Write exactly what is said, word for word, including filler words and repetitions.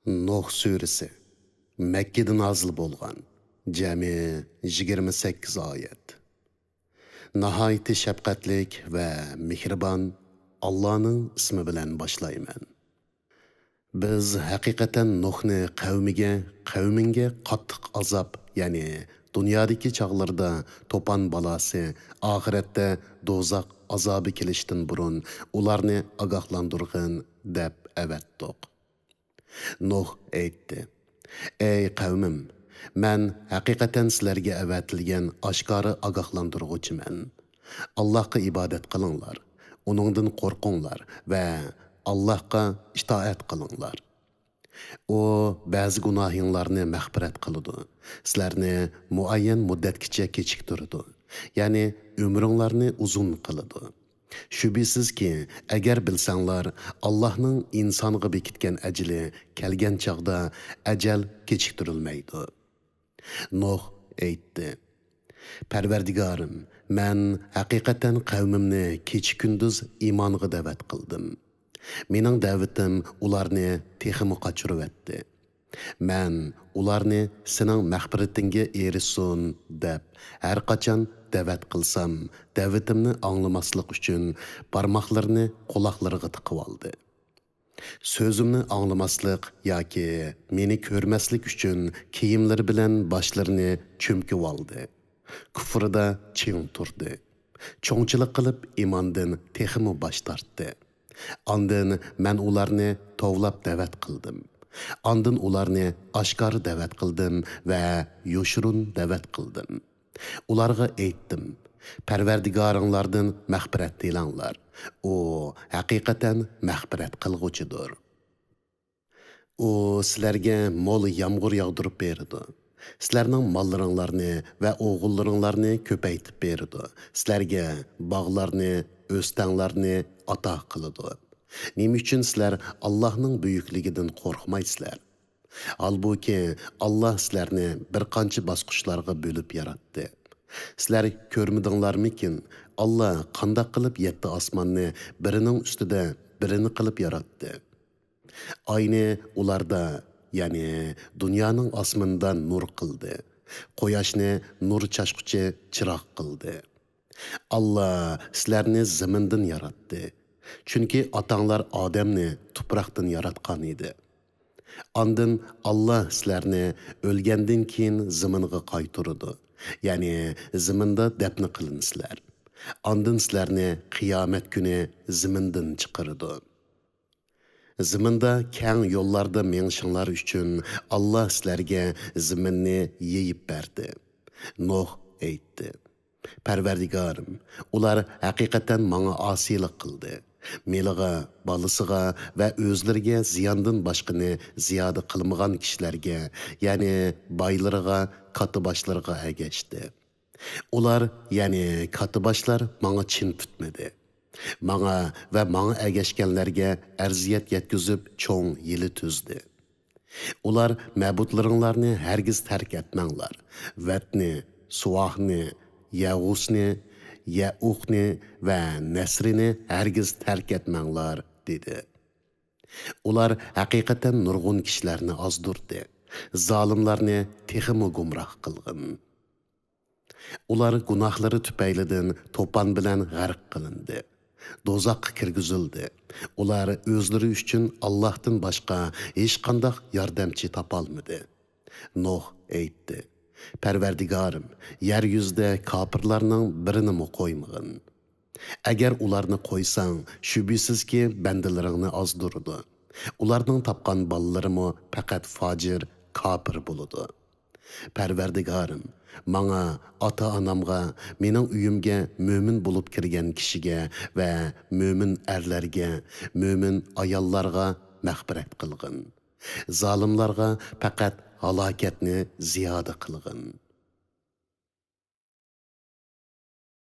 نۇھ سۈرىسى. مەككىدە نازىل بولغان. جەمئىي يىگىرمە سەككىز ئايەت. ناھايىتى شەپقەتلىك ۋە مېھرىبان ئاللانىڭ ئىسمى بىلەن باشلايمەن. بىز ھەقىقەتەن نۇھنى قەۋمىگە، قەۋمىڭگە قاتتىق ئازاب، يەنى دۇنيادىكى چاغلىرىدا توپان بالاسى، ئاخىرەتتە دوزاخ ئازابى كېلىشتىن بۇرۇن ئۇلارنى ئاگاھلاندۇرغىن، دەپ ئەۋەتتۇق. نۇھ ئېيتتى: ئەي قەۋمىم، مەن ھەقىقەتەن سىلەرگە ئەۋەتىلگەن ئاشكارا ئاگاھلاندۇرغۇچىمەن. ئاللاھقا ئىبادەت قىلىڭلار، ئۇنىڭدىن قورقۇڭلار ۋە ئاللاھقا ئىتائەت قىلىڭلار. ئۇ بەزى گۇناھىڭلارنى مەغپىرەت قىلىدۇ، سىلەرنى مۇئەييەن مۇددەتكىچە كېچىكتۈرىدۇ، يەنى ئۆمرۈڭلارنى ئۇزۇن قىلىدۇ. شۈبھىسىزكى، ئەگەر بىلسەڭلار، ئاللاھنىڭ ئىنسانغا بېكىتكەن ئەجىلى كەلگەن چاغدا ئەجەل كېچىكتۈرۈلمەيدۇ. نۇھ ئېيتتى: پەرۋەردىگارىم، مەن ھەقىقەتەن قەۋمىمنى كېچە-كۈندۈز ئىمانغا دەۋەت قىلدىم. مېنىڭ دەۋىتىم ئۇلارنى تېخىمۇ قاچۇرۇۋەتتى. مەن ئۇلارنى سېنىڭ مەغپىرىتىڭگە ئېرىشسۇن دەپ ھەر قاچان دەۋەت قىلسام، دەۋىتىمنى ئاڭلىماسلىق ئۈچۈن بارماقلىرىنى قۇلاقلىرىغا تىقىۋالدى. سۆزۈمنى ئاڭلىماسلىق ياكى مېنى كۆرمەسلىك ئۈچۈن كىيىملىرى بىلەن باشلىرىنى چۆمكىۋالدى. كۇفرىدا چىڭ تۇردى. چوڭچىلىق قىلىپ ئىماندىن تېخىمۇ باش تارتتى. ئاندىن مەن ئۇلارنى توۋلاپ دەۋەت قىلدىم. ئاندىن ئۇلارنى ئاشكارا دەۋەت قىلدىم ۋە يوشۇرۇن دەۋەت قىلدىم. ئۇلارغا ئېيتتىم: پەرۋەردىگارىڭلاردىن مەغپىرەت تىلەڭلار. ئۇ ھەقىقەتەن مەغپىرەت قىلغۇچىدۇر. ئۇ سىلەرگە مول يامغۇر ياغدۇرۇپ بېرىدۇ. سىلەرنىڭ ماللىرىڭلارنى ۋە ئوغۇللىرىڭلارنى كۆپەيتىپ بېرىدۇ. سىلەرگە باغلارنى، ئۆستەڭلارنى ئاتا قىلىدۇ. نېمە ئۈچۈن سىلەر ئاللاھنىڭ بۈيۈكلۈكىدىن قورقمايسىلەر؟ ھالبۇكى، ئاللاھ سىلەرنى بىر قانچە باسقۇچلارغا بۆلۈپ ياراتتى. سىلەر كۆرمىدىڭلارمىكىن، ئاللاھ قانداق قىلىپ يەتتە ئاسماننى بىرىنىڭ ئۈستىدە بىرىنى قىلىپ ياراتتى؟ ئاينى ئۇلاردا، يەنى دۇنيانىڭ ئاسمىنىدا نۇر قىلدى. قۇياشنى نۇر چاچقۇچى چىراغ قىلدى. ئاللاھ سىلەرنى زېمىندىن ياراتتى. چۈنكى ئاتاڭلار ئادەمنى تۇپراقتىن ياراتقان ئىدى. ئاندىن ئاللاھ سىلەرنى ئۆلگەندىن كېيىن زېمىنغا قايتۇرىدۇ. يەنى زېمىندا دەپنە قىلىنىسىلەر. ئاندىن سىلەرنى قىيامەت كۈنى زېمىندىن چىقىرىدۇ. زېمىندا كەڭ يوللاردا مېڭىشىڭلار ئۈچۈن ئاللاھ سىلەرگە زېمىننى يېيىپ بەردى. نۇھ ئېيتتى: پەرۋەردىگارىم، ئۇلار ھەقىقەتەن ماڭا ئاسىيلىق قىلدى. مېلىغا، بالىسىغا ۋە ئۆزلىرىگە زىياندىن باشقىنى زىيادە قىلمىغان كىشىلەرگە، يەنى بايلىرىغا، كاتتىباشلىرىغا ئەگەشتى. ئۇلار، يەنى كاتتىباشلار ماڭا چىن پۈتمىدى. ماڭا ۋە ماڭا ئەگەشكەنلەرگە ئەزىيەت يەتكۈزۈپ چوڭ ھىيلە تۈزدى. ئۇلار مەبۇدلىرىڭلارنى ھەرگىز تەرك ئەتمەڭلار. ۋەتنى، سۇۋاھنى، يەغۇسنى، يەئۇقنى ۋە نەسرىنى ھەرگىز تەرك ئەتمەڭلار، دېدى. ئۇلار ھەقىقەتەن نۇرغۇن كىشىلەرنى ئازدۇردى. زالىملارنى تېخىمۇ گۇمراھ قىلغىن. ئۇلار گۇناھلىرى تۈپەيلىدىن توپان بىلەن غەرق قىلىندى. دوزاخقا كىرگۈزۈلدى. ئۇلار ئۆزلىرى ئۈچۈن ئاللاھتىن باشقا ھېچقانداق ياردەمچى تاپالمىدى. نۇھ ئېيتتى: پەرۋەردىگارىم، يەر يۈزىدە كاپىرلارنىڭ بىرىنىمۇ قويمىغىن. ئەگەر ئۇلارنى قويساڭ، شۈبھىسىزكى، بەندىلىرىڭنى ئازدۇرىدۇ. ئۇلارنىڭ تاپقان بالىلىرىمۇ پەقەت فاجىر، كاپىر بولىدۇ. پەرۋەردىگارىم، ماڭا، ئاتا-ئانامغا، مېنىڭ ئۆيۈمگە مۆمىن بولۇپ كىرگەن كىشىگە ۋە مۆمىن ئەرلەرگە، مۆمىن ئاياللارغا مەغپىرەت قىلغىن. زالىملارغا پەقەت ھالاكەتنى زىيادە قىلغىن.